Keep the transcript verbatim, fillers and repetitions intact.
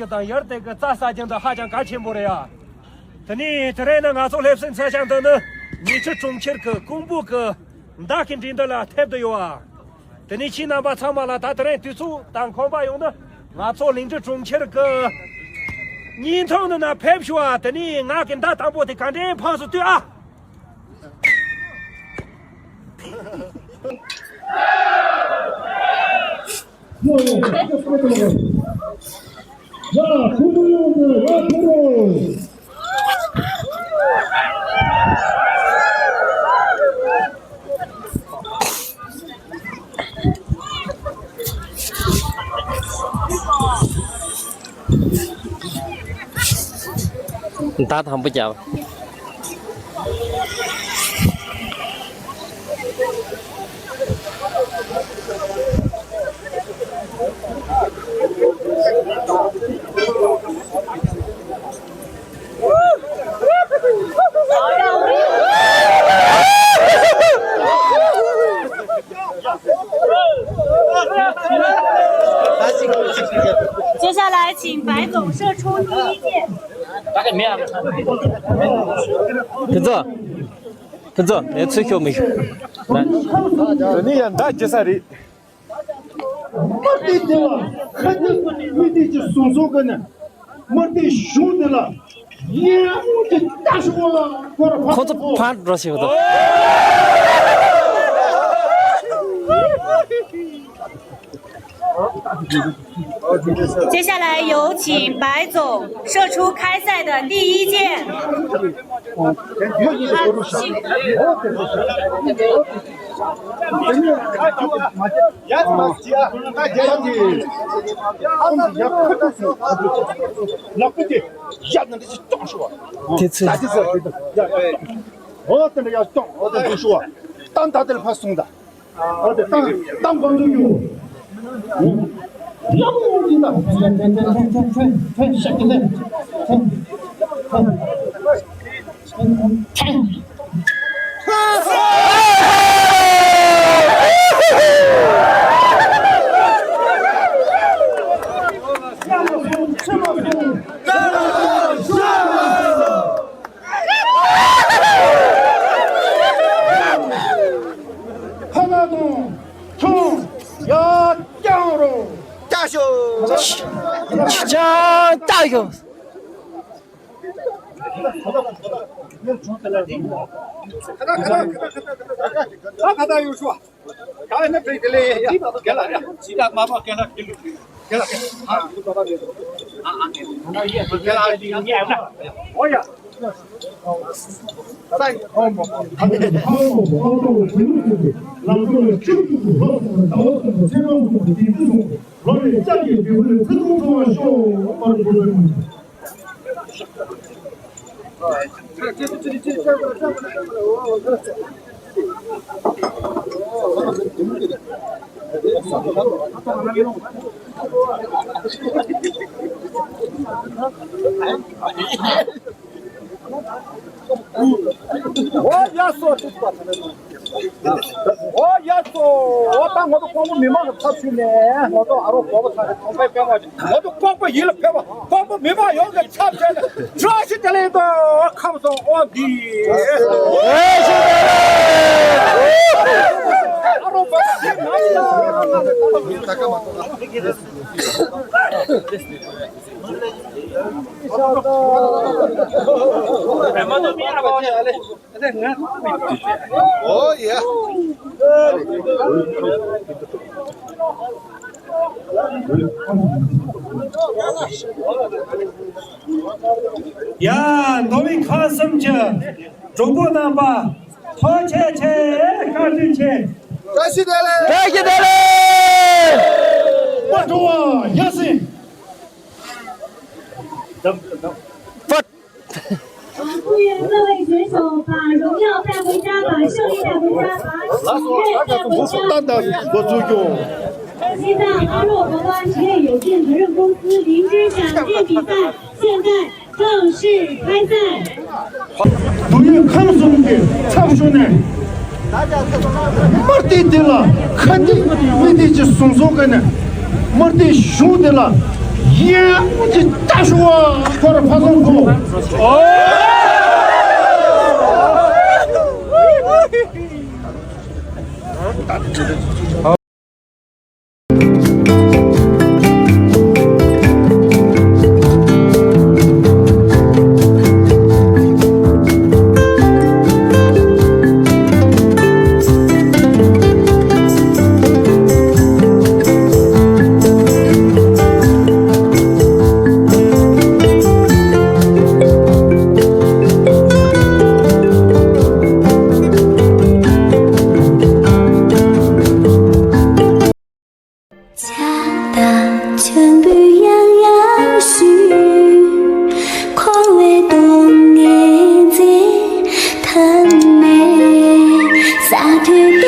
དང་ཡར་དེ་གི་རྩྭ་ཟ་རྒྱུ་འདི་ཧ་ཅང་གལ་ཆེན་པོ་རེད་ཡ། དེ་ནས་དེ་རིང་ནི་ང་ཚོ་སླེབས་སའི་མཚན་བྱང་འདི་ནི་ཉི་ཆུ་གྲོང་ཁྱེར་གི་ཀོང་པོ་གི་མདའ་གི་འགྲན་བསྡུར་ལ་ཐེབས་བསྡད་ཡོད་ཨ། དེ་ནས་ཁྱེད་རྣམ་པ་ཚང་མ་ལ་ད་དེ་རིང་དུས་ཚོད་དང་ཁོམ་པ་ཡོང་ན་ང་ཚོ་ལིང་ཁྲི་གྲོང་ཁྱེར་གི་བརྙན་ཐུང་འདི་ན་ཕེབས་ཤོག་ཨ། དེ་ནས་ང་གི་མདའ་དང་པོ་དེ་ག་འདྲས་འཕངས་སུ་ལྟོས་ཨ། མདའ་དང་པོ་རྒྱབ།接下来，请白总射出第一箭。 ཕུན་ཚོགས། ཕུན་ཚོགས། ངས་ཚུར་ཤོག་མི་ཤོག་དེ་ནི་ཡང་མདའ་རྒྱག་ས་རེད། དམར་ཏིག་དེ་ལ་ཁ་ཉིན་མི་ཏིག་ཅིག་བཟུང་སོང་གི་ནས། དམར་ཏིག་གཞུང་དེ་ལ་ཡེ་གི་ལྟ་ཤོག་ལ་སྐོར་ཕར། ཁོ་ཚོ་ཕར་འགྲོ་ཞིག་འདུག接下来有请白总射出开赛的第一箭。 དེ་ཚོས། འོ་དེ་འདྲ་ཡར་གཏོང་། འོ་དེ་འདུག་ཤོག་ད་ད་དེར་ཕར་སོང་ད། འོ་དེ་བཏང་བཏང་གང་འདུག་ཡོད། ལམ་འོ་དེ་ད། ཐན་ཐན་ཐན་ཐན་ཐན་ཐན་ཤག་གི་ལན། ཐན་ཐན་ཐན། ཕ་མ་དང་ཁྱོད་ཡར་བརྐྱངས་རོགས། བརྐྱངས་ཤོག་ཁྱོད་ཡར་བརྐྱངས་ཤོག་ཁ་ཁ་ཁ་ཁ་ཁ་ཁ་ཁ་ཁ་ཡོད་ཤོག་ག་ནས་ཕེབས་དེ་ལས་ཡ། རྒན་ལགས་ཡ། ཇི་ལྟར་མ་པ་རྒན་ལགས་རྒན་ལགས་རྒན་ལགས་ཨ་ཨ་རྒན་ལགས་ཡ་ཡ། འོ་ཡ། འོ་ཡ་སོ། འོ་ཡ་སོ། འོ་ད་ང་ཚོ་ཀོང་པོ་མི་མང་གི་ཚབ་ཞུས་ནས་ང་ཚོ་ཨ་རོགས་གོ་བ་ཚང་གི་ཚོང་པའི་དཔོན་པོ། ང་ཚོ་ཀོང་པོ་ཡུལ་ལ་ཕེབས་པ་ཀོང་པོ་མི་མང་ཡོངས་ཀྱི་ཚབ་བྱས་ནས་བཀྲ་ཤིས་བདེ་ལེགས་དང་ཁམས་སངས་དབང་འདུས། ཨ་རོགས་པ་ཚོ་ང་ལ་ད་ལོ་ད་ཀ་མ་གཏོགས། Oh, yeah. ཡ། མདོ་དབུས་ཁམས་གསུམ་གྱི་གྲོགས་པོ་རྣམ་པ། ཐུགས་རྗེ་ཆེ། བཀའ་དྲིན་ཆེ། བཀྲ་ཤིས་བདེ་ལེགས། བཀྲ་ཤིས་བདེ་ལེགས། པ་འགྲོ་བ་ཡ་སྲིད། 祝愿各位选手把荣耀带回家，把胜利带回家，把喜悦带回家。 ད་ད་འགོ་ཚུགས་རྒྱུ།西藏阿洛国家职业有限责任公司灵芝赏鉴比赛现在正式开赛。 མདོ་དབུས་ཁམས་གསུམ་གྱི་ཚབ་ཞུས་ནས། དམར་ཏིག་དེ་ལ་ཁ་ཏིག་མི་ཏིག་ཅིག་བཟུང་སོང་གི་ནས། དམར་ཏིག་གཞུང་དེ་ལ་ ཡང་ཅི་ལྟ་ཞུ་བ་ཁོར་ཕ་སོང་ཁོ། ཕྱག་དང་མཆོད་འབུལ་ཡང་ཡང་ཞུ། འཁོར་བའི་སྡུག་བསྔལ་མཛད་ཐབས་མེད། ས་མཐོའི་